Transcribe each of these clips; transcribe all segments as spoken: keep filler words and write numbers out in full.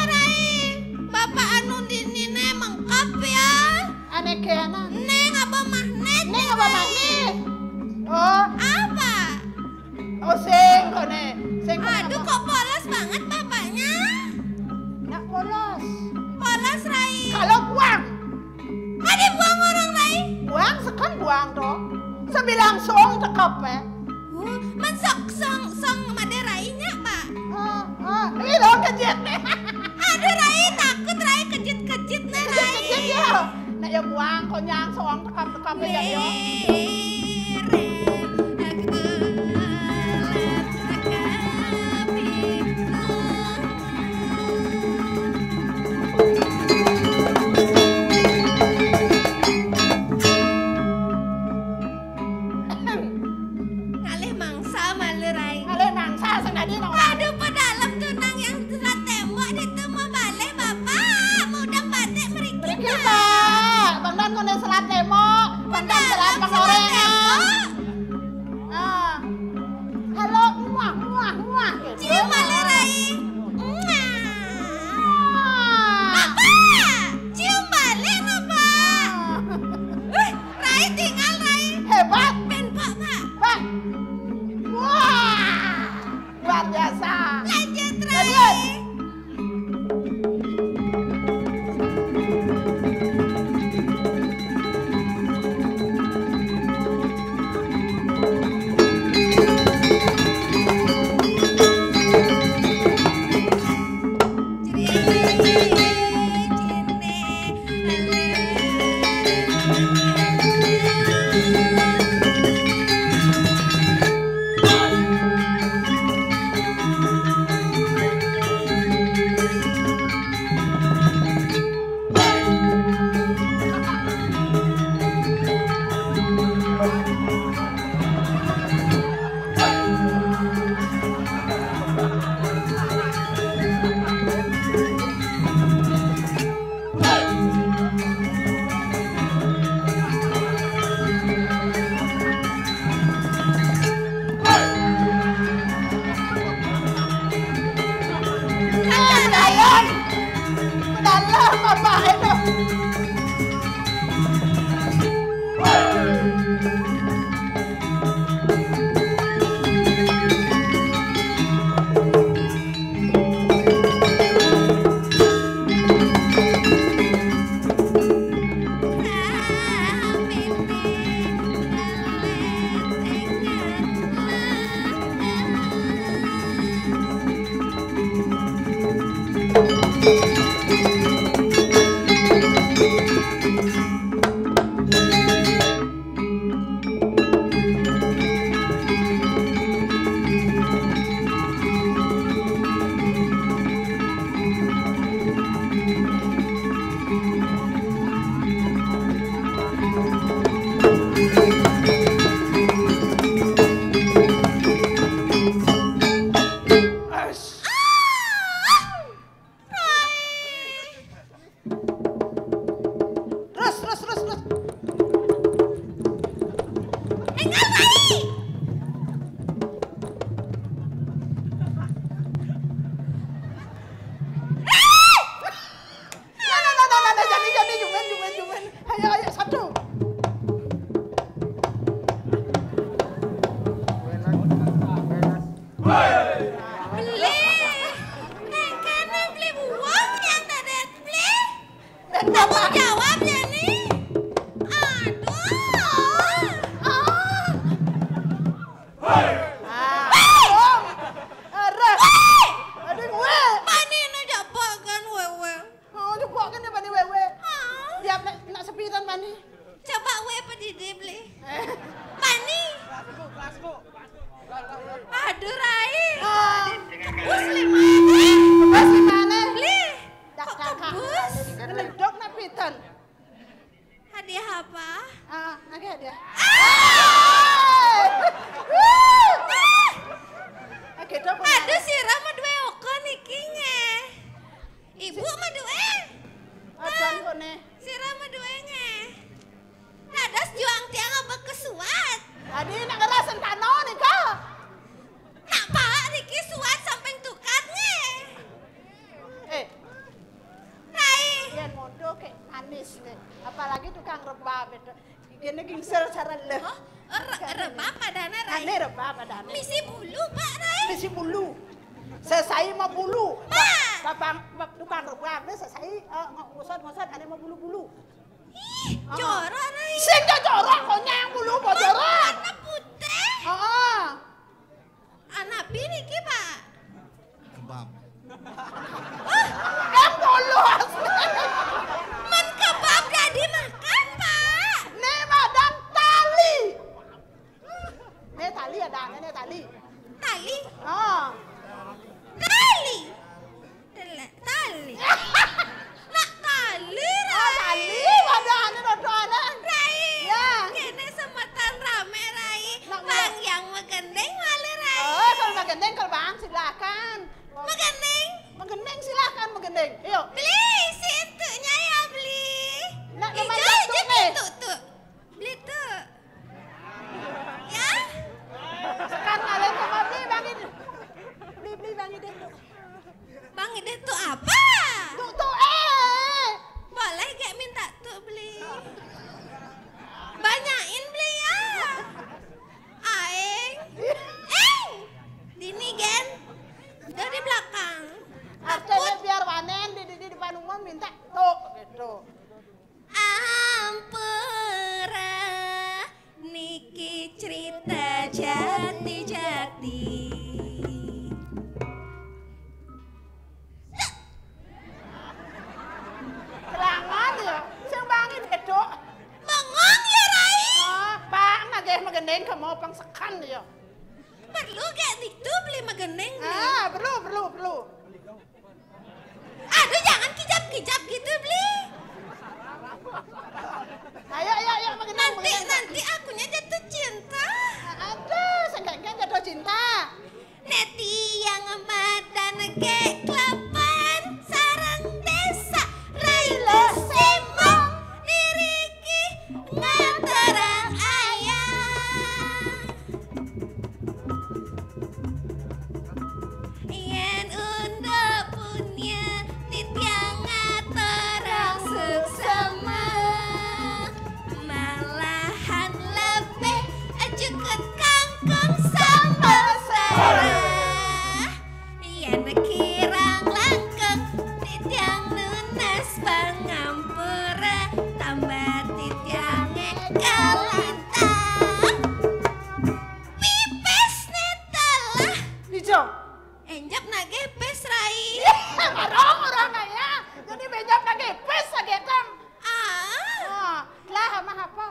Rai, bapak anu dini né mengkap ya. Ané kéana. Né ngaba magnet. Né ngaba magnet. Oh. Apa? Oh, sing koné. Sing koné. Aduh, apa? Kok polos banget bapaknya? Nggak polos. Polos, Rai. Kalau buang. Ada buang orang, Rai. Buang, sekan buang to. Sebilang song tekep, eh. Oh, man sok song, song madé Rai nya, Pak. Oh, oh, ini dong kejit. Aduh, Rai, takut Rai kejit-kejit né, Rai. Kejit-kejit ya. Nah, ya buang, konyang, song tekep-tekep ya, ya. Ngalih mangsa malu, Rai. Ngalih mangsa sing dadi, no. Aduh, pedalem tuh nang yang selat témbok ditu mau balih, Bapak. Mudeng batik mriki, Pak. Bang Dan koné selat témbok, Bang Dan selat panggoréngan. Ah. Halo, muah, muah, muah. Cium balih, Rai. Muah. Bapak, cium balih, Bapak. Ah. Wih, Rai tinggal, Rai. Hebat. Pén, Pak, Pak. Pak. Wah, luar biasa. Lanjut, Rai. Lanjut. Dalam, dalam, apa itu? Terus, terus, terus, terus. Énggal, Rai. Rai! Nah, nah, nah, nah, nah, nah, jadi, jadi, jumen, jumen, jumen. Ayo, ayo, satu. Beli. Nang kana beli buang yang dadet beli. Tanggung jawab ya nih. Aduh. Ah. Wéh! Arah. Wéh! Aduh, wéh. Pani nu jabakan wéwé. Oh, jabakan ya pani wéwé. Ah. Dia nak, nak sepitan pani. Coba wé pedidi beli. Pani. Aduh, Rai. Ah. Kebus lima. Kebus lima nih. Beli. Dak, kok dak, dak. Kebus? Ngeledok nak pitan. Hadiah apa? Ah, nagih hadiah. Ah! Rele. Oh, re-, rebab adané, Rai. Ané rebab adané. Misi bulu, Pak, Rai. Misi bulu. Sesai mabulu. Pak. Ba-, babang, ba-, tukang rebab né sesai, eh, ngo-, ngusut-ngusut ané mabulu-bulu. Ih, jorok, Rai. Sing jorok, konyang bulu, kok jorok. Warna putih. Heeh. Anapi niki, Pak? Kebab. Oh. Em, polos. Men kebab dadi makan, Pak. Né madan tali. Né tali ada, né tali. Tali? Oh. Tali. Tele-, tali. Nak tali, Rai. Oh, tali, padahal dodoané. Rai. Ya. Kéné semeton ramé, Rai. Nak Bang Yang magending malih, Rai. Oh, kalau magending, kalau Bang, silakan. Magending? Magending, silakan magending. Yuk. Beli, si entuknya ya, beli. Nak, ijo, ijo, nih. Tuh, tuh. Beli tuh. Ya? Sekarang kalian sama beli, Bang Ide. Beli, beli, Bang Ide tuh. Bang Ide tuh apa? Tuh, tuh, eh. Boleh gak minta tuh beli? Banyakin beli ya. Aing. Eng. Dini gen. Udah di belakang. Artinya biar wanen di, di, di depan umum minta tuh gitu. Ampura, niki cerita jati-jati. Telangan ya, sing bangi bedok. Bengong ya, Rai. Oh, Pak, nagih magending kemo pengsekan ya. Perlu gak ditu beli magending, beli? Ah, perlu, perlu, perlu. Aduh, jangan kijap-kijap gitu, beli. Ayo, ayo, ayo, magending, nanti, magending. Nanti akunya jatuh cinta. Aduh, sengkengkeng jatuh cinta. Neti yang madan ke kelapan sarang desa Raila Simong niriki ngaturang ayah. Yén unda punya titiang ngaturang suksema, malahan lebih jukut kangkung sambel sereh. Yén kirang langkung titiang nunas pangampura, tambah titiangé kalintang. Pipis né telah. Ijo. Enjep nagih pis, Rai. Barong orang kaya. Jadi enjep nagih pis sagetan. Ah. Ah, lah mah apa?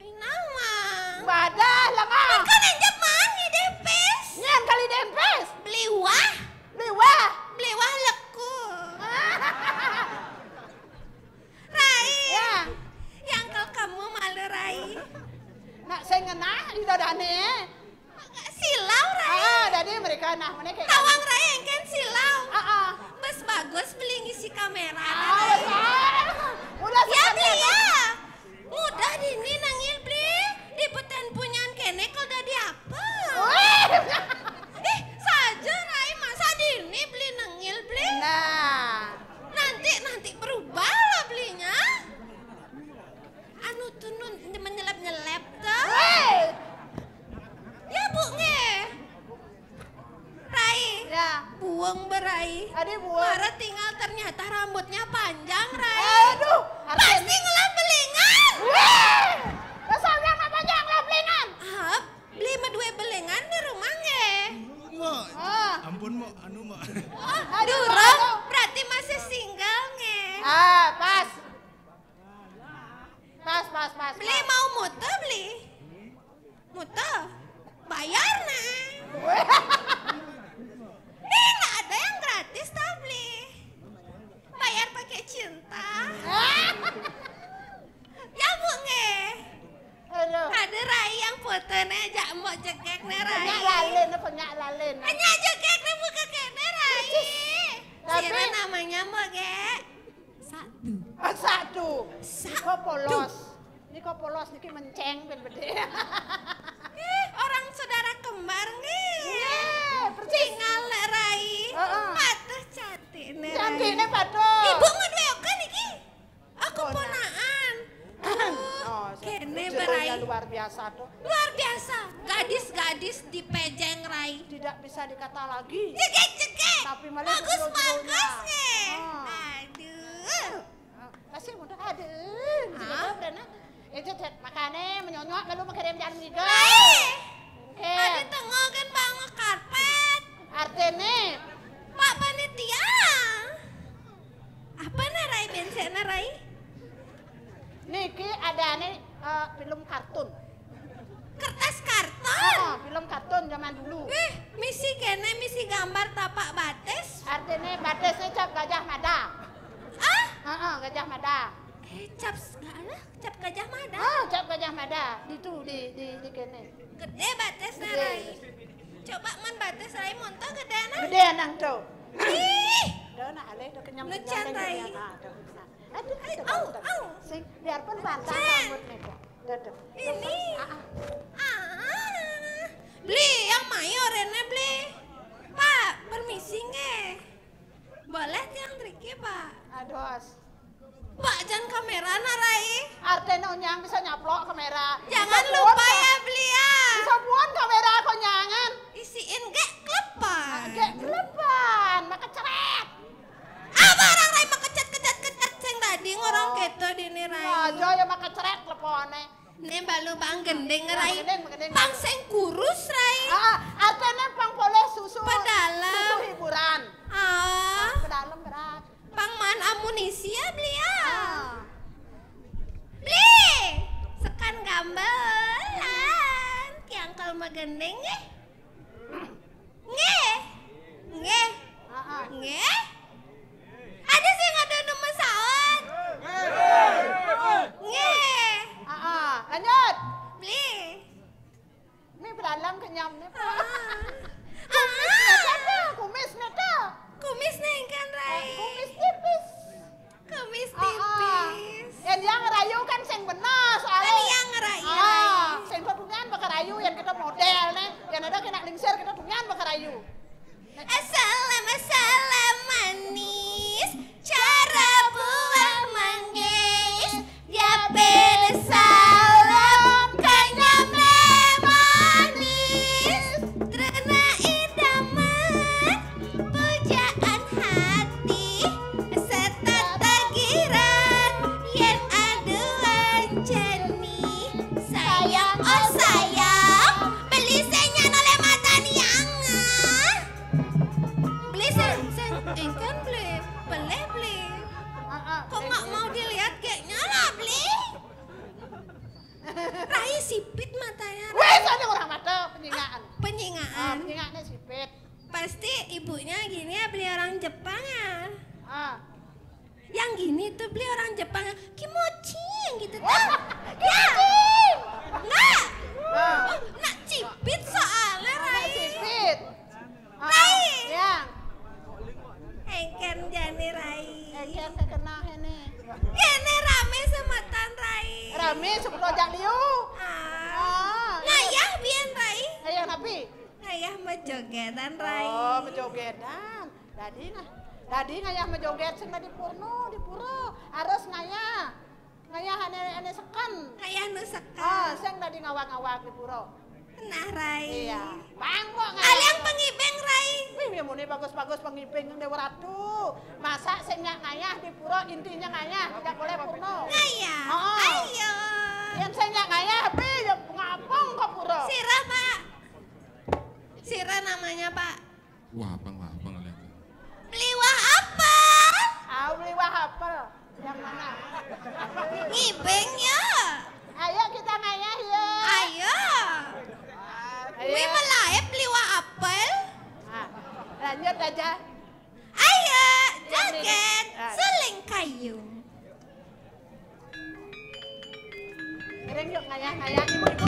Inang mah. Badah lah mah. Kan enjep mah ngidih pis. Nyén kali dén pis. Beli wah. Beli wah. Beli wah leku. Rai. Ya. Yang kal kamu malu, Rai. Nak sing ngenah di dadané. Agak silau, Rai. Ah, dadi mereka nah, mana kayak tawang, Rai, engkén silau. Ah, ah. Bes bagus beli ngisi kaméra, ah, Rai. Udah ya, beli ya. Mudah dini nengil, beli. Di peten punyan kéné kal dadi apa? Wih. Ih, saja, Rai, masa dini beli nengil, beli? Nah. Nanti, nanti berubah lah belinya. Anu tuh nun menyelep-nyelep tuh. Wéh. Ya, Bu, nggih. Rai. Ya. Buang berai. Adi buang. Mara tinggal ternyata rambutnya panjang, Rai. Aduh, pasti ngelap belingan. Wéh. Masa orang apa panjang ngelap belingan? Hap. Beli mah dua belengan di rumah nggih? Mbok. Ah. Ampun, Mbok, anu, Mbok. Oh, aduh, durung, aduh. Berarti masih single nggih? Ah, pas. Pas, pas, pas. Beli pas. Mau muter beli? Muter. Bayar nah. Nih, nggak ada yang gratis tau beli. Bayar pakai cinta. Ya, Bu, nggih. Aduh. Ada Rai yang foto né, jak mbok jegek né, Rai. Penyak lalin, penyak lalin. Penyak jegek né, Bu, kéné, Rai. Tapi sira namanya mbok, nggih? Satu. Ah, satu. Satu. Kok polos? Ini kok polos niki menceng ben bedé. Ih, orang saudara kembar nggih. Nggih, persis. Tinggal Lek Rai. Heeh. Patuh cantik né, Rai. Cantik né patuh. Ibu ngeduwé oka niki? Aku ponaan. Oh, kéné, Mbak Rai. Luar biasa tuh. Luar biasa. Gadis-gadis di pejeng rai. Tidak bisa dikata lagi. Cekek-cekek. Tapi malah bagus-bagus nih. Ah. Aduh. Masih muda ada. Ah. Itu makanya menyonyok lalu mengirim jangan meniga. Baik. Tadi tengok kan bangun karpet. Artinya. Pak panitia. Apa narai bensin narai? Niki ada nih uh, film kartun. Kertas karton? Oh, film karton zaman dulu. Eh, misi kene misi gambar tapak batis. Artinya batisnya cap gajah mada. Ah? Heeh, gajah mada. Eh, cap segala, cap gajah mada. Ah, cap gajah mada. Di tu di di di kene. Gede batis narai. Coba man batis rai monto gede nang. Gede nang tu. Ih. Dah nak alih dah kenyang kenyang. Nucan rai. Aduh, au, au. Sing biarpun pantang rambut nih. Ini. Ah, ah. Beli yang mayor ini beli. Pak, permisi nggih. Boleh tiang triki, Pak? Aduh. Pak, jangan kamera narai. Artinya onyang bisa nyaplok kamera. Jangan lupa ya beli ya. Bisa buan kamera konyangan. Isiin gak klepan. Gak klepan, maka ceret. Apa orang rai maka cet kecet kecet sing tadi ngorong keto dini rai. Aja ya maka ceret klepone. Nih balu bang gending rai. Bang sing kurus rai. Ah, artinya pang boleh susu. Pedalem. Susu hiburan. Ah. Pedalem berat. Pang man amunisi ya beli ya. Ah. Beli. Sekan gambelan. Kiangkel megending eh. Nggih. Nggih. Heeh. Nggih. Ada sing ada nomor saut. Nggih. Heeh, lanjut. Beli. Ini beralang kenyam nih. Heeh. Kumis nih, kumis nih. Kumis nih kan, Rai. Kumis tipis. Kumis tipis. Yang dia ngerayu kan sing benar soalnya. Kan yang ngerayu. Ah, sing kok tunyan bakal rayu yang kita model nih. Yang ada kena lingsir kita tunyan bakal rayu. Assalam, assalam manis, cara buah manggis, dia bersalam kanyam manis, terna idaman, pujaan hati. Tatagiran yen aduan jani sayang oh sayang beli senya noleh mata niang beli seng seng engkan beli beli beli kok nggak mau dilihat kayaknya lah beli Rai sipit matanya. Wes ada orang mata penyingaan. Penyingaan. Ah, penyingaannya sipit. Pasti ibunya gini ya beli orang Jepang ya. Ah. Yang gini tuh beli orang Jepang yang kimochi yang gitu tuh. Ya. Enggak. Oh, nak cipit soalnya Rai. Cipit. Rai. Ya. Engken jani Rai. Engken kekena ini. Kene rame semeton Rai. Rame sebelum ajak liu. Ah. Ngayah bian Rai. Ngayah napi? Ngayah mejogetan Rai. Oh, mejogetan. Dadi nah, dadi ngayah majoget sing di purno, di pura. Harus ngayah. Ngayah ane ane seken. Ngayah nu seken. Ah, sing dadi ngawag-ngawag di pura. Nah, Rai. Iya. Bang kok ngayah. Aliang pengibing Rai. Wih, ya muni bagus-bagus pengibing Dewa Ratu. Masa sing nyak ngayah di pura intinya ngayah, tidak boleh purno. Ngayah. Oh. Ayo. Yang sing nyak ngayah, pi ya ngapung ke pura. Sira, Pak. Sira namanya, Pak. Wah, abang, wah, abang lihat. Beli wah apel. Ah, beli wah apel. Yang mana? Ngibing ya. Ayo kita ngayah ya. Ayo. Ayo. Wih melaep beli wah apel. Ah, lanjut aja. Ayo, joget, ah. Suling kayu. Ring yuk ngayah-ngayah ibu-ibu.